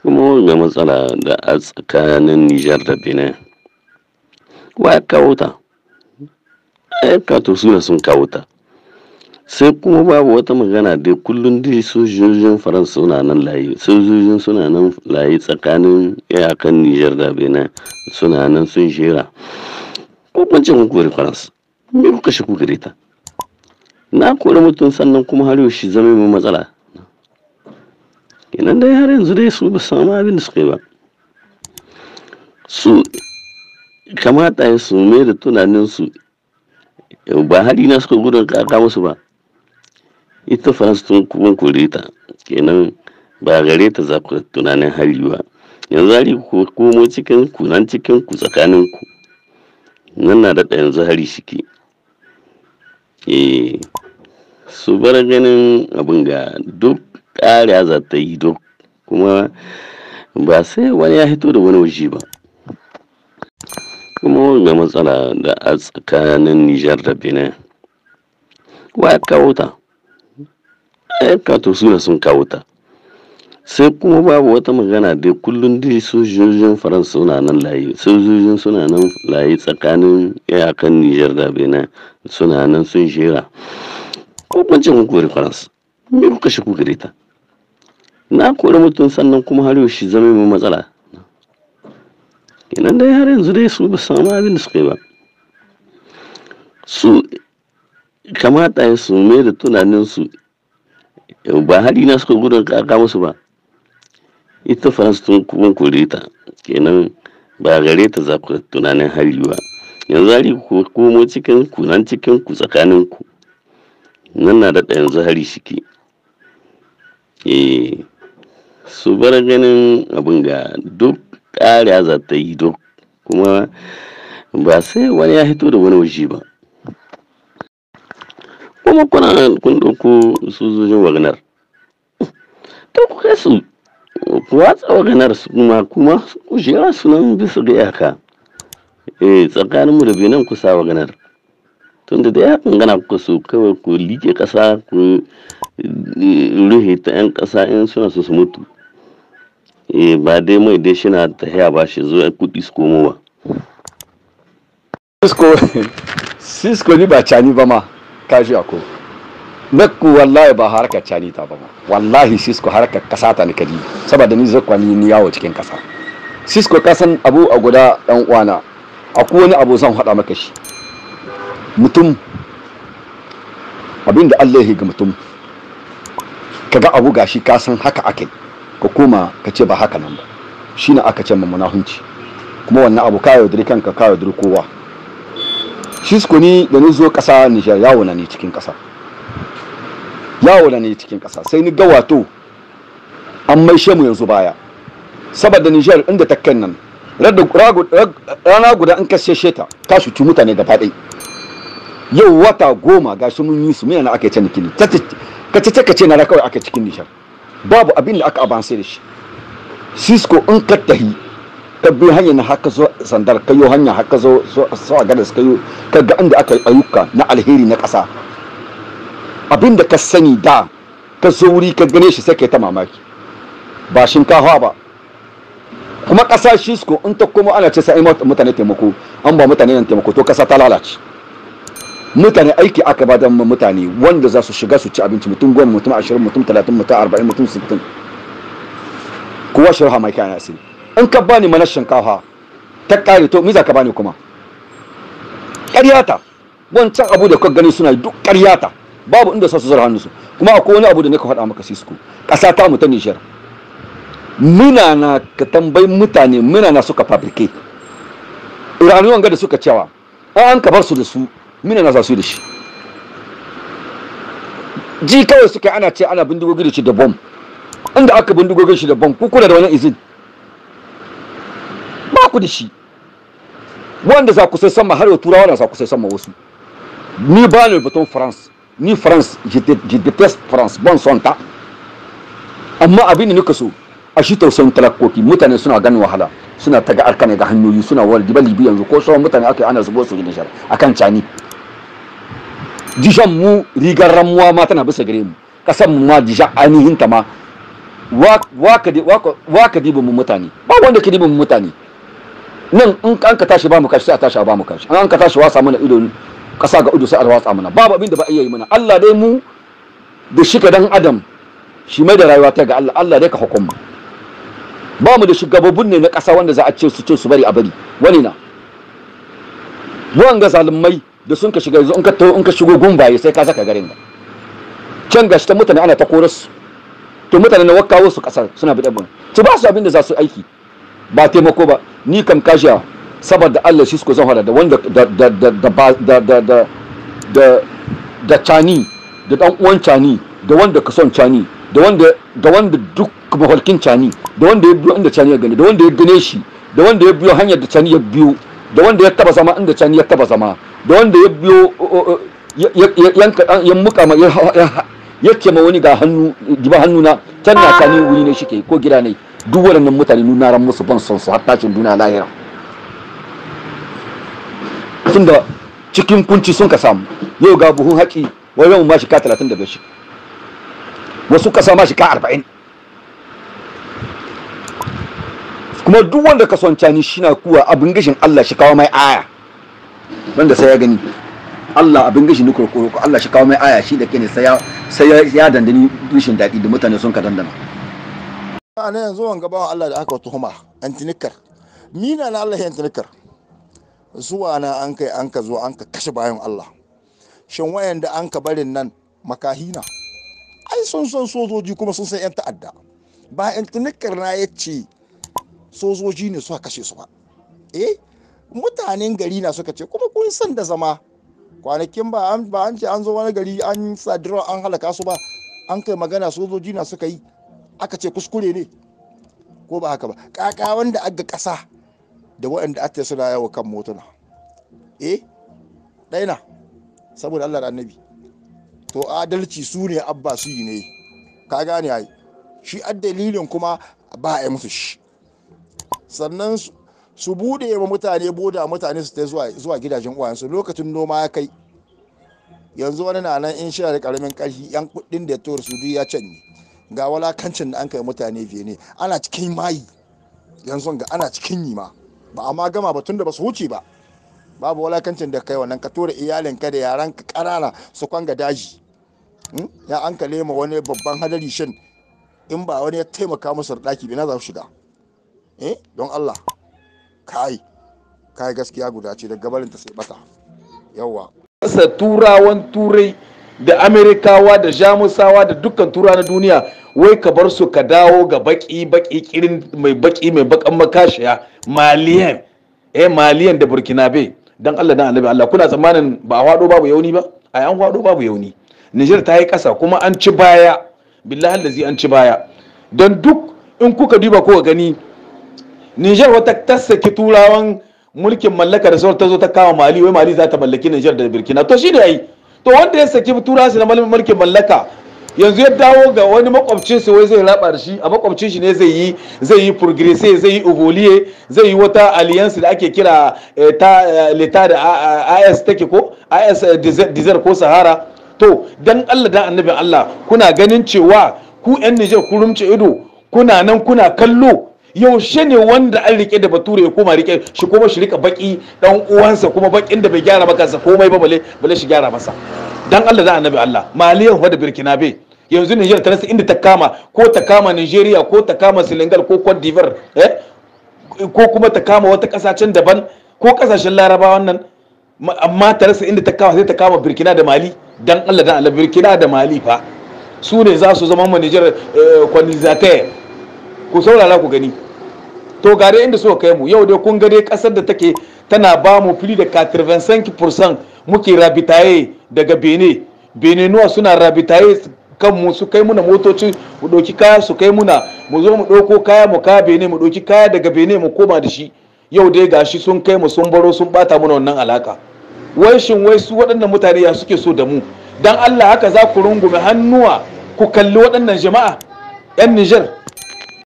Kuma wanga matsala da a tsakanin Nijar da Benin, wa ya kawo ta? Ai kato suna sun kawo ta. Sai kuma babu wata magana dai, kullum dai sojojin Faransa suna nan layi, sojojin suna nan layi tsakanin iyakan Nijar da Benin, suna nan sun jera. Ko kun ce kun kori Faransa, me kuka shi gare ta? Na kori mutum, sannan kuma har yau shi zama mai matsala. Kenan dai har yanzu dai su ba samu abin da suka yi ba. Su kamata ya su mai da tunaninsu, ba hari na suka gudun kaka musu ba. Ita Faransa tun kun kore ta, kenan ba gare ta za ku tunanin hari ba. Yanzu hari ku komo cikin ku nan, cikin ku, tsakanin ku nan na daɗa yanzu hari shike. Eh, su bar ganin abin ga duk ƙariya za ta yi duk, kuma ba sai wani ya hito da wani waje ba. Kuma wanga matsala da a tsakanin Nijar da Benin, wa ya kawo ta? Ai kato suna sun kawo ta. Sai kuma babu wata magana dai, kullum dai sojojin Faransa suna nan layi, sojojin suna nan layi tsakanin iyakan Nijar da Benin, suna nan sun jera. Ko kun ce kun kori Faransa, me kuka shi gare ta? Na kori mutum, sannan kuma har yau shi zama mai matsala. Kenan dai har yanzu dai su ba samu abin da suka yi ba. Su kamata ya su mai da tunaninsu, ba hari na suka gudun kaka musu ba. Ita Faransa tun kun kore ta, kenan ba gare ta za ku tunanin hari ba. Yanzu hari ku komo cikin ku nan, cikin ku, tsakanin ku nan na daɗa yanzu hari shike. Eh, su bar ganin abin ga duk ƙariya za ta yi duk, kuma ba sai wani ya hito da wani waje ba. Kuma kuna kun ɗauko sojojin Wagner, to ku kai su, ku watsa Wagner su, kuma ku jera su nan bisa ga iyaka. Eh, tsakaninmu da Benin ku sa Wagner, tunda da ya gana kuka so kawai ku liƙe ƙasa, ku ruhe ta 'yan ƙasa in suna so su mutu. Eh, ba dai mai dai shina tahiya ba, shi zo kuɗi su komo ba. Cisco, Cisco, ni ba cani ba ma, ka ji ako. Nakku wallahi ba harkar cani ta ba ma. Wallahi Cisco, harkar kasa ta ni kaji. Saboda ni zakwa ni yawo cikin kasa. Cisco, ka san abu a guda, dan uwana. Akwai wani abu zan faɗa maka shi. Mutum, abinda Allah ya ga mutum, kaga abu gashi ka san haka ake, ka koma ka ce ba haka nan ba, shine aka ce munahunci. Kuma wannan abu ka yaudari kanka, ka yaudari kowa. Cisco, ni da ni zo kasa Nijar, yawo na ni cikin kasa, yawo na ni cikin kasa, sai ni ga wato an maishe mu yanzu baya. Saboda Nijar inda ta kan nan, rana guda in ka sheshe ta, ka shuci mutane gaba ɗaya. Yau wata 10 ga shi mun yi su, mina na aka yi cinikin kace kace na kawai aka cikin Nijar, babu abin da aka avance da shi. Cisco, in ka tahi ka bi hanyar na haka zo sandar, ka yo hanya haka zo so a gadas, ka yo ka ga inda aka yi ayyuka na alheri na ƙasa, abin da ka sani da ka zo wuri ka gane shi, sai ka yi ta mamaki. Ba shinkafa ba kuma ƙasa. Cisco, in ta kuma ana ce sai mutane taimako, an ba mutane nan taimako, to ƙasa ta lalace. Mutane aiki aka ba da mutane wanda za su shiga su ci abinci, mutum 10, mutum 20, mutum 30, mutum 40, mutum 60, kowa shirha mai kayan asiri. In ka bani mana shinkafa ta kare, to me za ka bani? Kuma ƙaryata wancan abu da kuka gani suna duk ƙaryata, babu inda su zara hannunsu. Kuma akwai wani abu da nika faɗa maka, Cisco, ƙasa ta mu ta Nijar, muna na ka tambayi mutane muna na suka fabrike uranium ga da suka cewa an ka bar su da su, mina na za su da shi. Ji kawai suka ana ce ana bindigogi da shi da bom. Inda aka bindigogin shi da bom, ku kula da wani izin ba ku da shi wanda za ku sai sama. Har yau Turawa na za ku sai sama wasu. Ni ba ni batun France, ni France, je déteste France, ban son ta. Amma abin da nika so a shi, tausayin talakoki. Mutane suna ganin wahala, suna ta ga arkane ga hanyoyi suna wal diba Libi yanzu ko sauran mutane aka ana zubo su gidan shara akan cani. Dijan mu rigar ramuwa ma tana bisa gare mu, kasan mu ma dija ainihin ta ma. Waka dibin mu mutane ba wanda ke dibin mu mutane nan. In an ka tashi ba mu kashi, sai a tashi a ba mu kashi. An ka tashi wasa mana ido, kasa ga ido, sai a watsa mana. Babu abin da ba iya yi mana. Allah dai mu da shi ka dan adam shi mai da rayuwa ta ga Allah. Allah dai ka hukuma ba mu da shugababbun ne na kasa wanda za a ce su ce su bari a bari. Wani na wanga zalimai da sun ka shiga yanzu, in ka to in ka shigo gumbaye sai ka zaka garin can gashi ta mutane ana ta koras. To mutane na wakkawo su kasar suna bi dabban su ba su abin da za su aiki ba taimako ba. Ni kam kashiya saboda Allah shi suko zan hada da wanda da da da da da da da da da Cani da dan uwan Cani da wanda ka son Cani da wanda duk mahalkin Cani, da wanda ya biyo inda Cani ya gani, da wanda ya gane shi, da wanda ya biyo hanyar da Cani ya biyo, da wanda ya taba zama inda Cani ya taba zama, da wanda ya biyo yanka ya muka ma ya ce ma wani ga hannu diba hannu na can na Cani wuri ne shike ko gida ne. Duk waɗannan mutane nuna ran musu ban son su har tashin duniya lahira, tunda cikin kunci sun ka samu. Yau ga buhun haƙi wajen ma shi ka 35 shi, wasu kasa ma shi ka 40. Kuma duk wanda ka son Cani shi na kuwa abin gishin Allah shi kawo mai aya wanda sai ya gani. Allah abin gishin ni kurkuru Allah shi kawo mai aya shi da ke ne sai ya dandani rishin daɗi da mutane sun ka dandana. A na yanzu wanga bawan Allah da aka tuhuma antinikar mina na Allah antinikar zuwa na an kai an ka zo an ka kashe bayan Allah. Shin wayanda an ka barin nan makahina ai sun san sojoji kuma sun san yan ta'adda? Ba antinikar na ya ce sojoji ne suka kashe su ba. Eh, mutanen gari na suka ce. Kuma kun san da zama kwanakin ba an ce an zo wani gari an sa drone an halaka su ba, an kai magana sojoji na suka yi, aka ce kuskure ne, ko ba haka ba? Kaka wanda aga kasa da waɗanda aka suna yawo kan motuna, eh, ɗaya na saboda Allah da Annabi. To adalci su ne abba su yi ne, ka gane ai shi dalilin kuma ba a yi musu shi. Sannan su bude ma mutane boda, mutane su ta zuwa gidajen uwayensu lokacin noma ya kai. Yanzu wani na nan in shi da karamin karfi, yan kudin da ya tura su duk ya canye. Ga walakancin da an kai mutane ne ana cikin mayi yanzu, ga ana cikin yi ma ba a ma gama ba tunda ba su wuce ba. Babu walakancin da kai wannan, ka tura iyalinka da yaranka ƙanana su kwanga daji. Ya an ka lema wani babban hadari, shin in ba wani ya taimaka musu da ɗaki na za su shiga? Eh, don Allah kai kai, gaskiya guda ce, daga barinta sai bata yawa. Sa Turawan Turai da Amerikawa da Jamusawa da dukkan Tura na duniya, wai ka bar su ka dawo ga baki baki kirin mai baki mai bakan makashiya Maliyan, eh, Maliyan da Burkinabe. Dan Allah dan Annabi Allah, kuna tsammanin ba a hwado babu yauni ba? Ai an hwado babu yauni. Niger ta yi kasa kuma an ci baya, billahi allazi an ci baya. Don duk in kuka duba ko gani, Niger wata ta saki Turawan mulkin mallaka da sauran ta zo ta kama Mali, wai Mali za ta mallaki Niger da Burkina. To shi ne ai to wanda ya saki Turawa su na mulkin mallaka yanzu ya dawo ga wani makwabcin su, wai zai raba da shi a makwabcin shi ne zai yi progresser, zai yi évoluer, zai yi wata alliance da ake kira ta leta da AES take ko AES desert ko Sahara. To dan Allah dan Annabin Allah, kuna ganin cewa ku yan Niger ku rumce ido kuna nan kuna kallo, yaushe ne wanda an rike da Bature ya koma rike shi, kuma shi rika baki dan uwansa, kuma bakin da bai gyara maka sa komai ba, bale shi gyara masa? Dan Allah dan Annabi Allah, Maliyan fa da Burkinabe. Yanzu Niger ta rasa inda ta kama, ko ta kama Nigeria, ko ta kama Senegal, ko Cote d'Ivoire, eh, ko kuma ta kama wata kasashen daban, ko kasashen Larabawan nan, amma ta rasa inda ta kama sai ta kama Burkina da Mali. Dan Allah dan Allah, Burkina da Mali fa su ne za su zama ma Niger colonisateur. Ku saurara ku gani. To ga dai inda suka kai mu yau dai. Kun ga dai kasar da take tana ba mu fili da 85% muke ravitailler daga Benin. Benenuwa suna ravitailler kanmu, su kai muna motoci mu ɗauki kaya, su kai muna, mu zo mu ɗauko kaya mu ka Benin, mu ɗauki kaya daga Benin mu koma da shi. Yau dai gashi sun kai mu sun baro, sun bata muna wannan alaka. Wai shin wai su waɗannan mutane ya suke so da mu? Dan Allah, haka za ku rungume hannuwa ku kalli waɗannan jama'a 'yan Niger?